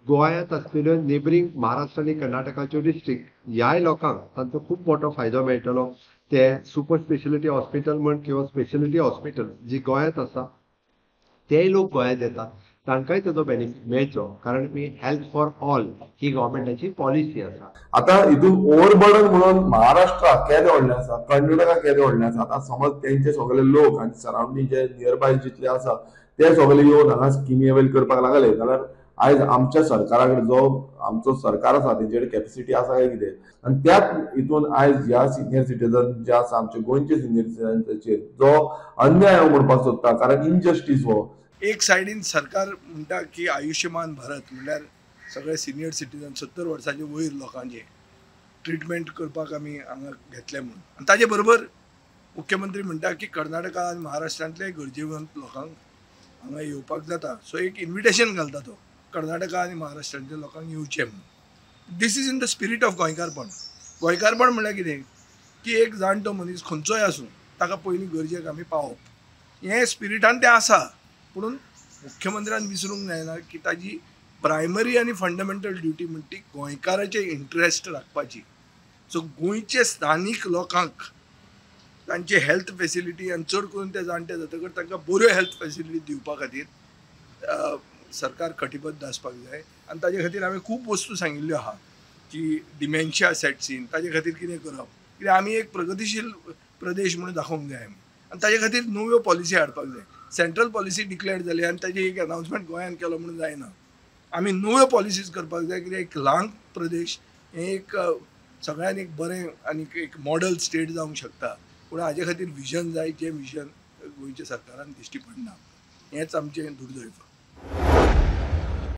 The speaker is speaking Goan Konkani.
गोंयांत आसलेल्यो नेबरींग महाराष्ट्र आनी कर्नाटकाच्यो डिस्ट्रिक्ट ह्याय लोकांक तांचो खूब मोठो फायदो मेळटलो. ते सुपर स्पेशलिटी हॉस्पिटल म्हण किंवा स्पेशलिटी हॉस्पिटल जी गोंयांत आसा तेय लोक गोंयांत येतात, तांकांय तेजो बेनिफीट मेळचो, कारण मी हेल्थ फॉर ऑल ही गव्हर्मेंटाची पॉलिसी आसा. आतां हितून ओवरबर्डन म्हणून महाराष्ट्राक केदें व्हडलें आसा, कर्नाटकाक केदें व्हडलें आसा. आतां समज तेंचे सगळे लोक आनी सरावंडींग जे नियरबाय जितले आसा ते सगळे येवन हांगा स्किमी अवेल करपाक लागले जाल्यार आयज आमच्या सरकारा कडेन जो आमचो सरकार आसा तेंचे कडेन कॅपेसिटी आसा काय कितें? आनी त्याच हितून आयज ह्या सिनियर सिटीजन जे आसा आमचे गोंयचे सिनियर सिटीजनाचेर जो अन्याय हांव म्हणपाक सोदता, कारण इनजस्टीस हो. एक सायडीन सरकार म्हणटा की आयुष्यमान भारत म्हणल्यार सगळे सिनियर सिटीजन 70 वर्सांचे वयर लोकांचे ट्रिटमेंट करपाक आमी हांगा घेतले म्हणून, आनी ताजे बरोबर मुख्यमंत्री म्हणटा की कर्नाटका आनी महाराष्ट्रांतले गरजेवंत लोकांक हांगा येवपाक जाता. सो एक इन्विटेशन घालता तो कर्नाटका आनी महाराष्ट्रांतल्या लोकांक येवचें म्हणून. This is in the spirit of गोंयकारपण. गोंयकारपण म्हणल्यार कितें की एक जाणटो मनीस खंयचोय आसूं ताका पयलीं गरजेक आमी पावप, हें स्पिरिटान तें आसा. पूण मुख्यमंत्र्यान विसरूंक जायना की ताजी प्रायमरी आनी फंडामेंटल ड्युटी म्हणटा ती गोंयकाराचे इंट्रस्ट राखपाची. सो गोंयचे स्थानीक लोकांक तांची हेल्थ फेसिलिटी आनी चड करून ते जाणटे जातकच तांकां बऱ्यो हेल्थ फेसिलिटी दिवपा खातीर सरकार कटिबद्ध आसपाक जाय. आनी ताजे खातीर हांवें खूब वस्तू सांगिल्ल्यो आहा की डिमेन्शिया सेट्स इन, ताजे खातीर कितें करप, कित्याक आमी एक प्रगतीशील प्रदेश म्हणून दाखोवंक जाय आमी, आनी ताजे खातीर नव्यो पॉलिसी हाडपाक जाय. सेंट्रल पॉलिसी डिक्लेअर जाली आनी ताजी एक अनाउन्समेंट गोंयान केलो म्हणून जायना, आमी नव्यो पॉलिसीज करपाक जाय. कित्याक एक ल्हान प्रदेश हें एक सगळ्यान एक बरें आनी एक मॉडल स्टेट जावंक शकता, पूण हाजे खातीर विजन जाय, जें विजन गोंयच्या सरकारान दिश्टी पडना, हेंच आमचें दुर्दैव.